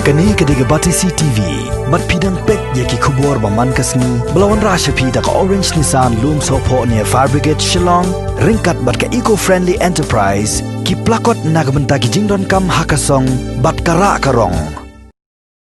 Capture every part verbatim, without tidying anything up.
Kane ka dei ka Batesi T V. Bad phi dang peit ïa ki khubor ba man ka sngi ba la wanrah sha phi da ka Orange Nissan Lumsohphoh near Fire Brigade Shillong, ryngkat bad ka Eco Friendly Enterprise, ki plakot na ka bynta ki jingdonkam ha ka song bad ka rah ka rong.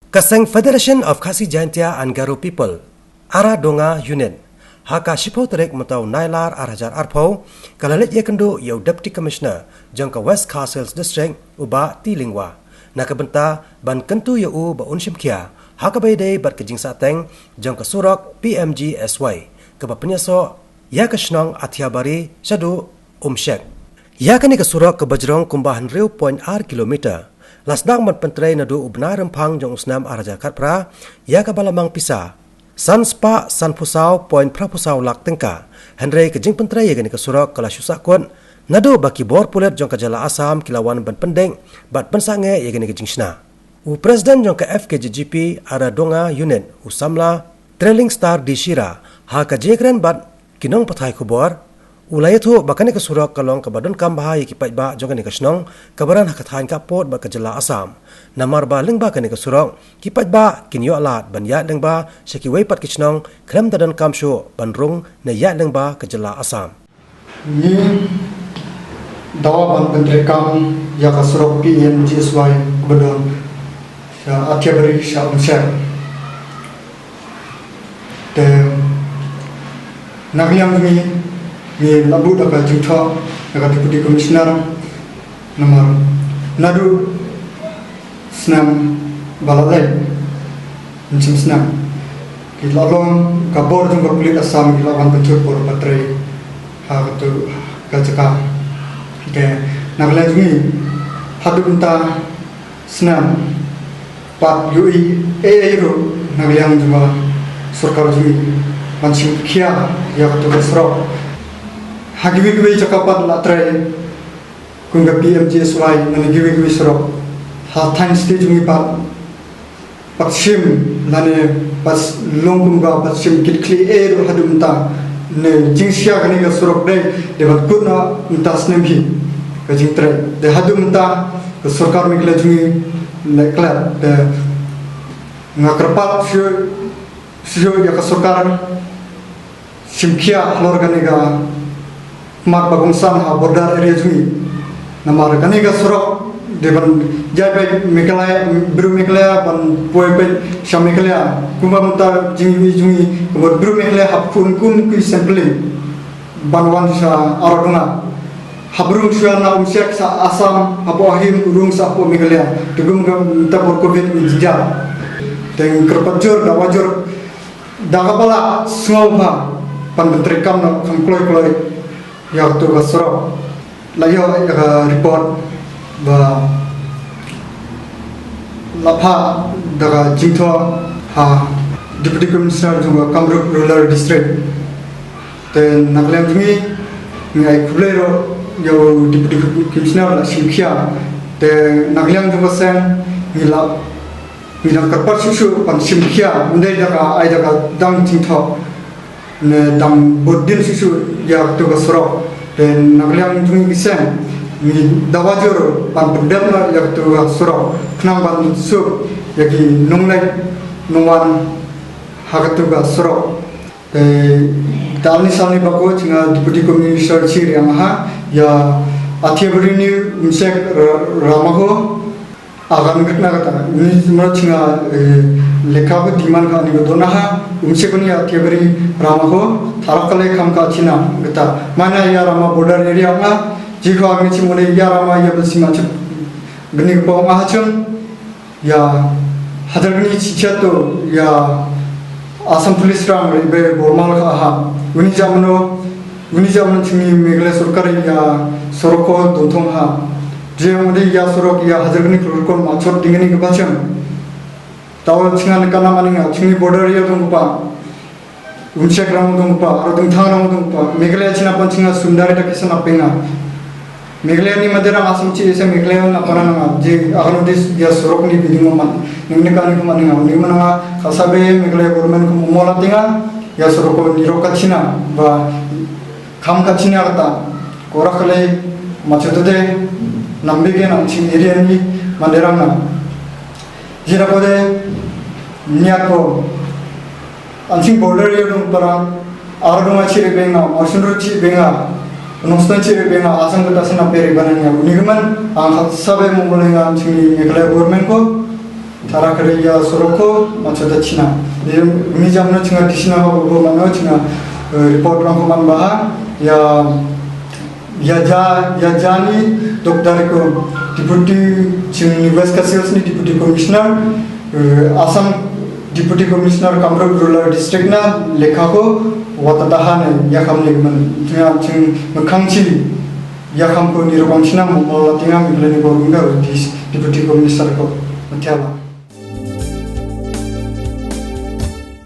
Ka seng Federation of Khasi Jaintia and Garo People, Aradonga Unit, ha ka shiphew tarik mynta u Nailar ar hajar arphew, ka la leit ïakynduh ïa u Deputy Commissioner jong ka West Khasi Hills District, u Bah T Lyngwa, na ka bynta ban kyntu ïa u ba un shim khia ha kaba ïadei bad ka jingsahteng jong ka surok P M G S Y, kaba pynïasoh ïa ka shnong Athiabari shaduh Umshek. Ïa kane ka surok kaba jrong kumba hynriew point ar kilometer, la sdang ban pyntrei naduh u bnai Rymphang jong u snem ar hajar khatphra, ïa kaba la mang pisa san spah sanphew saw point phra phew saw lak tyngka. Hynrei ka jingpyntrei ïa kane ka surok ka la shu sahkut naduh ba ki bor pulit jong ka jylla Assam ki la wan ban pyndeng bad pynsangeh ïa kane ka jingshna. U President jong ka F K J G P Aradonga Unit, u samla Trailing Star D Shira, ha ka jingkren bad ki nongpathai khubor, u la ïathuh ba kane ka surok ka long kaba donkam bha ïa ki paidbah jong kane ka shnong, kaba don ha ka thaiñ Khappud bad ka jylla Assam. Namar ba lyngba kane ka surok, ki paidbah kin ïoh lad ban ïaid lyngba sha kiwei pat ki shnong khlem da donkam shuh ban rung ne ïaid lyngba ka jylla Assam. Ngi dawa ban pyntreikam ïa ka surok P M G S Y kaba don sha Athiabari sha Umshek. Te na ka liang jong ngi, ngi la buh da ka jingthoh na ka Deputy Commissioner, namar naduh snem ba la leit, mynshem snem, ki la long, ka bor jong ka pulit Assam ki la wan pynthut bor ba trei ha katu ka jaka. Te na ka liang jong ngi, haduh mynta snem pat ïohi ei ei ruh na ka liang jong ka sorkar jong ngi ban shim khia ïa katu ka surok. Ha kiwei kiwei jaka pat la trei kum ka P M G S Y, na kiwei kiwei surok. Ha thaiñ state jong ngi pat, pat shim, lane pat long kum ka, pat shim kit khlieh ei ruh haduh mynta. Ne jingshia kane ka surok dei, dei ban kut na mynta snem hi ka jingtrei. Dei haduh mynta ka sorkar Meghalaya jong ngi leh klet, dei nga kyrpad shuh shuh ïa ka sorkar shim khia halor kane ka mat ba kongsan ha border area jong ngi. Namar kane ka surok dei ban jai peit Meghalaya, bru Meghalaya ban poi peit sha Meghalaya. Kumba mynta jingïohi jong ngi, kumba bru Meghalaya hap khun kum ki sampling ban wan sha Aradonga. Hap rung shuwa na Umshek sha Assam, hapoh Ahim rung sha hapoh Meghalaya. Te kum ka mynta bor covid ngi jynjar. Te ngi kyrpad jur, dawa jur, da kaba la sngewbha ban pyntreikam noh kham kloi kloi ïa katu ka surok. La ïoh ïa ka report ba la phah da ka jingthoh ha Deputy Commissioner jong ka Kamrup Rural District. Te na ka liang jong ngi, ngi ai khublei ruh ïa u Deputy Commissioner la shim khia. Te na ka liang jong ka seng, ngi la, ngi dang kyrpad shuh shuh ban shim khia, ym dei da ka ai da ka dang jingthoh ne dang bud dien shuh shuh ïa katu ka surok. Te na ka liang jong ngi ki seng, ngi dawa jur ban pyndep noh ïa katu ka surok, khnang ban suk ïa ki nongleit nongwan ha katu ka surok. Te, te arngut sani ba ko, jong nga Deputy Commissioner Shillong ha, ïa Athiabari ne Umshek Ra-, Ramaho, agan ngat na kata, ni semua jong nga, eh, lekha ko demand ka ni ko dona ha, Umshek ni Athiabari Ramaho, tharak kale kam ka china, kata, mana ïa Rama border area nga, jikho ami chimone ïa Rama ïa besi machup, bini ko nga hachung, ïa, hajar kani chichat to, ïa, Assam Police rang, ribe bormal ka ha. Uni jamno, uni jamno chini Meghalaya sorkar ïa, sorok ko dontong ha. Je uni ïa sorok ïa, hajar kani klur kon machot dingani ke bachang. Tawa chinga ne kana maninga, chini border ïa dong pa. Umshek rang dong pa, aro dong thang rang dong pa. Meghalaya china pan chinga sundari ta kisa na penga. Meghalaya ni madera asam chi ese Meghalaya na pana nanga, je akan dis ya sorok ni biding man. Ning ne kani kuma ninga, ning mana nga kasabe Meghalaya government kuma mola tinga, ya sorok ko nirok ka china, ba kam ka china kata, korak kale, machutute, nambe ke nang ching area ni madera na. Jira kode niat ko ansing border yo dong parang aro dong achi re benga, Mawshynrut chi benga, Nongstoiñ chi re benga, Assam kata sina peri bananya. Uni gemen ang sabe mo bolenga ansing ni Meghalaya government ko. Tara kare ya sorok ko macha da china. Ni jam na chinga di china ko ko mano chinga report rang ko man baha ya ya ja ya jani dok dari ko deputy ching ni West Khasi Hills ni deputy commissioner, Assam deputy commissioner Kamrup rural district na lekha ko wata tahan ya kam ni man chinga ching mekang chi ya kam ko ni rokam china mo la tinga mi blen ko runga deputy commissioner ko matela.